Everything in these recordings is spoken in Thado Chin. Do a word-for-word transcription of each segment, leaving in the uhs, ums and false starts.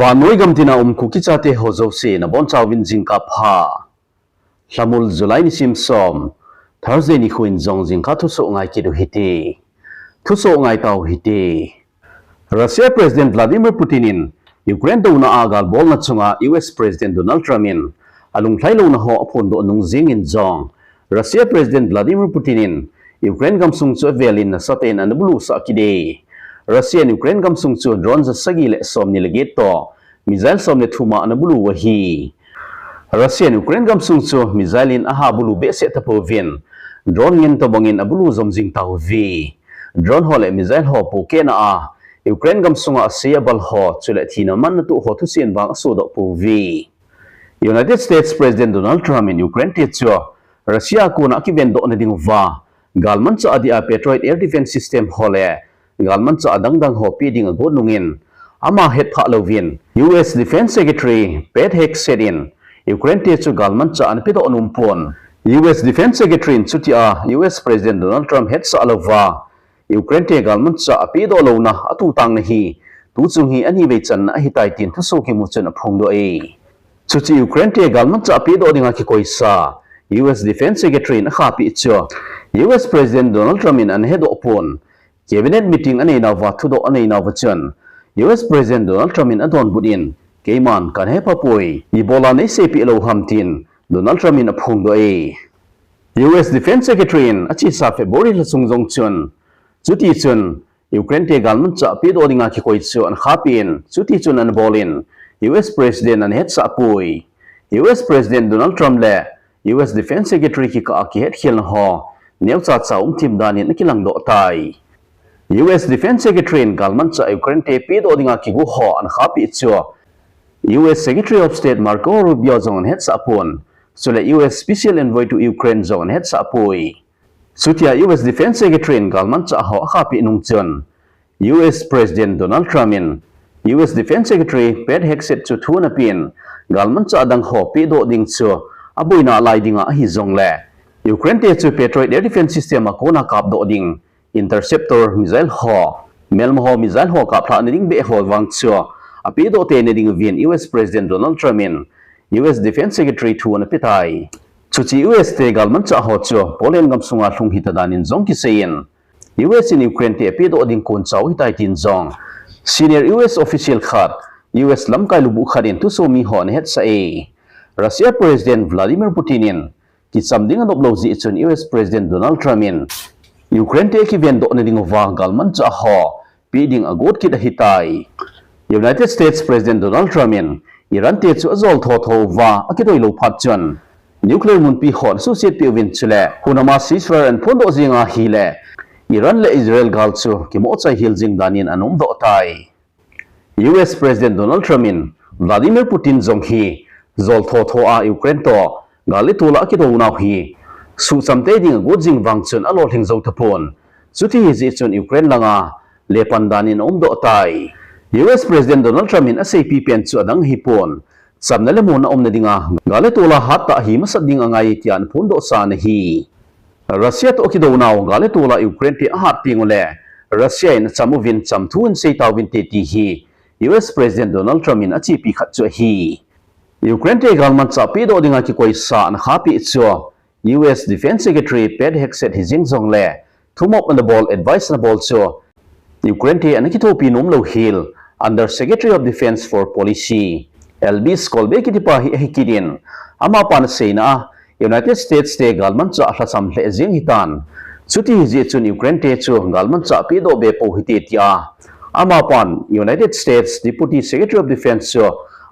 Vannoi gamtina um Kuki chate ho jouse nabonchauvin jingkah pha. Lhamul July nisim som, Thursday nikho in jong jingkah thusoh ngai kit u hite. Thusoh ngai tau hite. Russia President Vladimir Putin in Ukraine douna a galbolna chunga U S President Donald Trump in alunglhai louna ho aphondoh nung jingin jong, Russia President Vladimir Putin in Ukraine gamsung chu avelin nasatah in ana bulusah kit e. Russia in Ukraine gamsung chu drone ja sagi le somni le get toh missile som le thum a ana bulu u ahi. Russia in Ukraine gamsung chu missile in aha bulu behseh tapouvin, drone ngen tobangin abulu jom jing tauve. Drone ho le missile ho pohkehna a Ukraine gamsunga asei abal ho chule thina manna toh ho thusen vang asodoh pouve. United States President Donald Trump in Ukraine te chu Russia kona akivendoh na diuva galmanchah a dia Patriot Air Defense System ho le galmanchah adangdang ho pe ding agot nungin, ama hetphah louvin U S Defense Secretary Pete Hegseth in Ukraine te chu galmanchah ana pedoh nom pon. U S Defense Secretary in chutia U S President Donald Trump hetsah louva Ukraine te galmanchah apedoh louna atutangna hi tuchung hi anivei channa ahitai tin thusoh kimu chun aphongdoh e. Chuche Ukraine te galmanchah apedoh dinga kikoisa U S Defense Secretary in akhapeh chu U S President Donald Trump in ana hedoh pon. Cabinet meeting aneinauva thudoh aneinauva chun U S President Donald Trump in adonbut in, keiman kana hepha poi, ibola neiseipeh lou ham tin Donald Trump in aphongdoh e. U S Defense Secretary in achesa February lha sung jong chun, chuti chun Ukraine te galmanchah pedoh dinga kikoi chu ana khapeh in, chuti chun ana bolin, U S President ana hetsah poi. U S President Donald Trump le U S Defense Secretary kikah a kihetkhelna ho neocha cha um thim danin akilangdoh tai. U S Defense Secretary in galmanchah Ukraine te pedoh dinga kigo ho ana khapeh chu U S Secretary of State Marco Rubio jong ana hetsah pon, chule U S Special Envoy to Ukraine jong ana hetsah poi. Chutia U S Defense Secretary in galmanchah ho akhapeh nung chun, U S President Donald Trump in U S Defense Secretary Pete Hegseth chu thu ana pen, galmanchah adang ho pedoh ding chu aboina lai dinga ahi jongle, Ukraine te chu Patriot Air Defense System a kona kapdoh ding Interceptor missile ho, melma ho missile ho kaplhahna ding beh ho vang chu apedoh teina ding uvin U S President Donald Trump in U S Defense Secretary thu ana petai. Chuche U S te galmanchah ho chu Poland gamsunga lhung hita danin jong kiseiyin, U S in Ukraine te apedoh ding konchau hitai tin jong senior U S official khat, U S lamkai lubuh khat in thusomi ho ana hetsah e. Russia President Vladimir Putin in kicham ding anop lou jeh chun U S President Donald Trump in Ukraine te akivendoh na diuva galmanchah ho pe ding agot kit ahitai. United States President Donald Trump in Iran te chu ajol thotho uva akidoi lou phat chun nuclear munpi ho ana suhset peh uvin chule, hunama ceasefire ana phondoh jeng ahile Iran le Israel gal chu kimohchai hel jing danin ana umdoh tai. U S President Donald Trump in Vladimir Putin jong hi jol thotho a Ukraine toh gal le tol a akidou nau hi suhcham tei ding agot jing vang chun alolhing jou tapon. Chuti hijeh chun Ukraine langa lepan danin aumdoh tai. U S President Donald Trump in aseipi pen chu adang ahipon, chamna le muonna umna dinga gal le tol a hattah hi masat ding angai tia ana phondohsa ana hi. Russia toh akidou nau gal le tol a Ukraine te ahat teng ule Russia in acham uvin, chamthu in seitauvin te ti hi U S President Donald Trump in achepi khat chu ahi. Ukraine te galmanchah pedoh dinga kikoisa ana khapeh chu U S Defense Secretary Pete Hegseth hijeng jongle thumop ana bol, advice ana bol chu Ukraine te ana kithopi nom lou hel Under Secretary of Defense for Policy Elbridge Colby kitipa hi ahi kit in, amapan aseina a United States te galmanchah alhasam lheh jeng hitan. Chuti hijeh chun Ukraine te chu galmanchah pedoh be pou hite tia amapan United States Deputy Secretary of Defense chu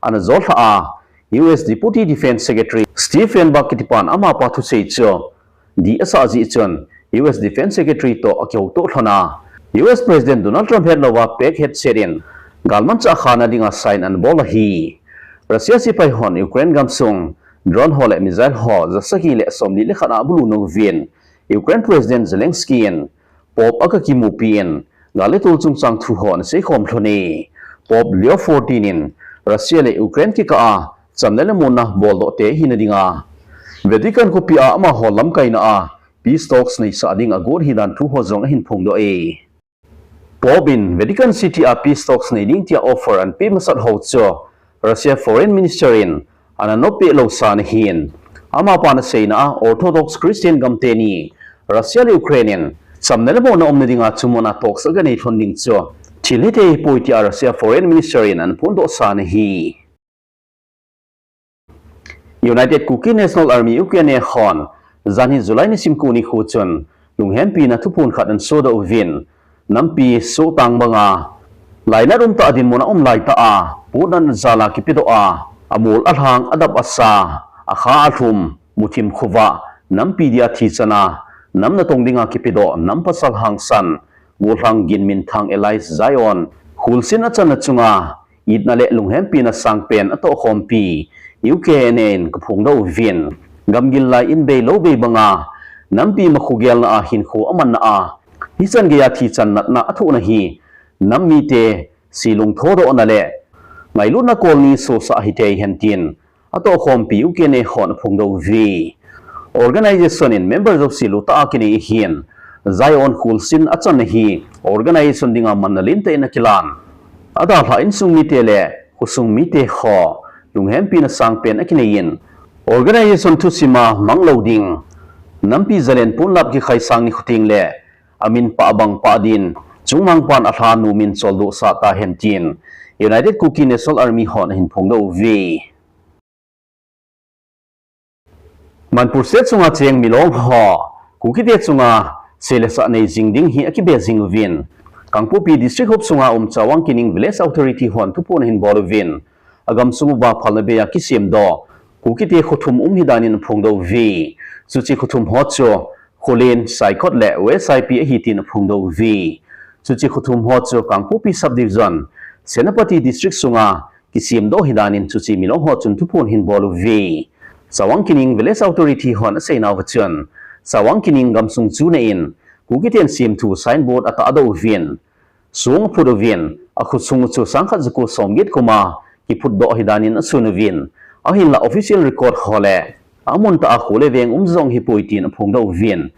ana jol lhah a, U S Deputy Defense Secretary Stephen Burke kitipan amapa thusei chu dih asah jeh chun U S Defense Secretary toh akihoutoh lhon a, U S President Donald Trump hetlouva Pete Hegseth in galmanchah khana dinga sign ana bol ahi. Russia sepai hon Ukraine gamsung drone ho le missile ho ja sagi le somli le khat a abulu nung uvin Ukraine President Zelensky in Pope aga kimupi in gal le tol chungchang thu ho ana seikhom lhon e. Pope Leo fourteen in Russia le Ukraine kikah a chamna le muonna boldoh te hina dinga Vatican khopi a amaho lamkaina a peace talks neisah ding agot hidan thu ho jong ahin phongdoh e. Pope in Vatican City a peace talks nei ding tia offer ahin pe masat ho chu Russia Foreign Minister in ana noppeh lou sa ahin, amapan aseina a Orthodox Christian gam teni Russia le Ukraine in chamna le monna umna dinga chu muna talks aga nei lhon ding chu thil hithei ahipoi tia Russia Foreign Minister in ana phondoh sa ahi. United Kuki National Army, U K N A hon janhi July nisim ko nikho chun lunghempina thuphon khat ana sodoh uvin, nampi sohtang banga lainat umtah dinmun a um laitah a, potna jal a kipedoh a, amol alhang, adap asa, akha alhum, muthim khovah, nampi dia thichan a nam natong dinga kipedoh nam pasal hangsan, gollhang gin minthang Elias Zion, kholsin achanna chunga itna le lunghempina sangpen atohkhompi U K N A in kaphongdoh uvin, gamgil lai in bei lou bei banga nampi makhogelna a hinkho amanna a, hichan geiya thichan natna athohna hi nam mite silung thodohna le ngailutna kolni sosah hithei hen tin atohkhompi U K N A hon aphongdoh uve. Organization in member jouse lutah a kinei ahin, Zion kholsin achanna hi organization dinga manna lentah in akilan, adalhah insung mite le khosung mite ho lunghempina sangpen akinei in, organization thusim a mang lou ding, nampi zalen ponlap kikhaisang nikho teng le amin pah bang pah din chungmang pan alha nomin choldoh sah tahen tin United Kuki National Army hon ahin phongdoh uve. Manipur State sunga cheng milong ho Kukite chunga seilesah nei jing ding hi akibe jing uvin, Kangpokpi District hop sunga um Chawang Kining Village Authority hon thuphon ahin bol uvin, agamsung uva phalna beiya kisemdoh Kukite khothum um ahidan in aphongdoh uve. Chuche khothum ho chu Khullen, Saikot le West Saipi ahi tin aphongdoh uve. Chuche khothum ho chu Kangpokpi Subdivision, Senapati District sunga kisemdoh ahidan in chuche milong ho chun thuphon ahin bol uve. Chawang Kining Village Authority hon aseinauva chun, Chawang Kining gamsung chuna in Kukiten semthu signboard atahdoh uvin, song aphut uvin, akhosung u chu sangkhat jako somget kum a kiphutdoh ahidan in asun uvin, ahinla official record ho le amun tah a kho le veng um jong ahipoi tin aphongdoh uvin,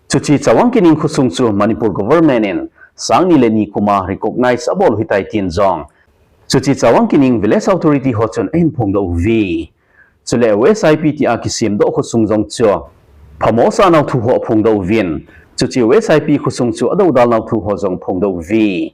chuche Chawang Kining khosung chu Manipur government in sangni le ni kum a recognize abol u ahitai tin jong chuche Chawang Kining Village Authority ho chun ahin phongdoh uve. Chule West Saipi tia kisemdoh khosung jong chu phamo asah nau thu ho aphongdoh uvin, chuche West Saipi khosung chu adoudal nau thu ho jong aphongdoh uve.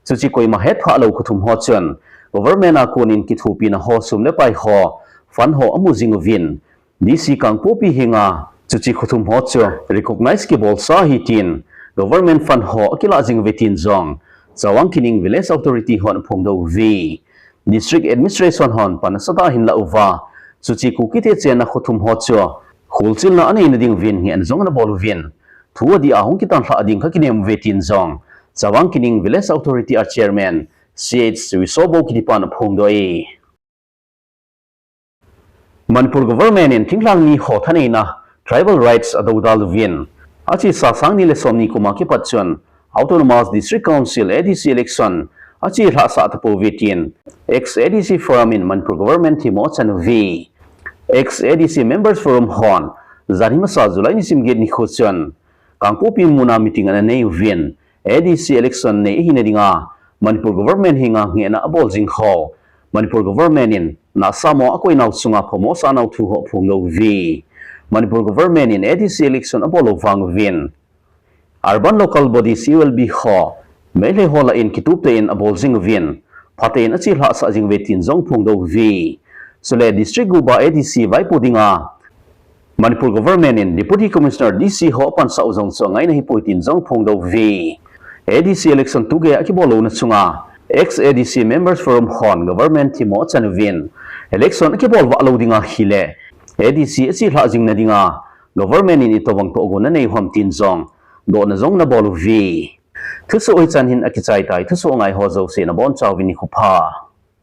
Chuche koima hetphah lou khothum ho chun government a konin kithopina ho, sum le pai ho, fund ho amu jing uvin, D C Kangpokpi henga chuche khothum ho chu recognize kibolsa ahi tin, government fund ho akilah jing uve tin jong Chawang Kining Village Authority hon aphongdoh uve. District Administration hon pan asatah a ahin lah uva, chuche Kukite chenna khothum ho chu kholchilna aneina ding uvin ngehna jong ana bol uvin, thu adih a hung kitanlhah ding kakinem uve tin jong Chawang Kining Village Authority a Chairman C H Wisobo kitipan aphongdoh e. Manipur government in thinglhang mi ho thaneina, tribal rights adoudal uvin, achesa sangni le somni kum a kipat chun Autonomous District Council, A D C, election achelhah sah tapouve tin ex A D C Forum in Manipur government themmo achan uve. Ex A D C Members Forum hon janhi masa July nisim get nikho chun Kangpokpi muna meeting ana nei uvin, A D C election nei ahina dinga Manipur government henga ngehna abol jing ho Manipur government in nahsahmo akoinau chunga phamo asah nau thu ho aphongdoh uve. Manipur government in A D C election abol lou vang uvin, Urban Local Bodies, U L B ho Meitei ho lah in kituptah in abol jing uvin, phatah in achelhah sah jing uve tin jong aphongdoh uve. Chule District gup a A D C vaipo dinga Manipur government in Deputy Commissioner, D C ho apansah u jong chu angaina ahipoi tin jong aphongdoh uve. A D C election tugei a kibol louna chunga ex A D C Members Forum hon government themmo achan uvin, election akibol vah lou dinga ahile A D C achelhah jingna dinga government in itobang tohgon anei u ham tin jong dohna jong ana bol uve. Thusoh hichan hin akichai tai, thusoh ngai ho jouse nabonchauvin nikho pha.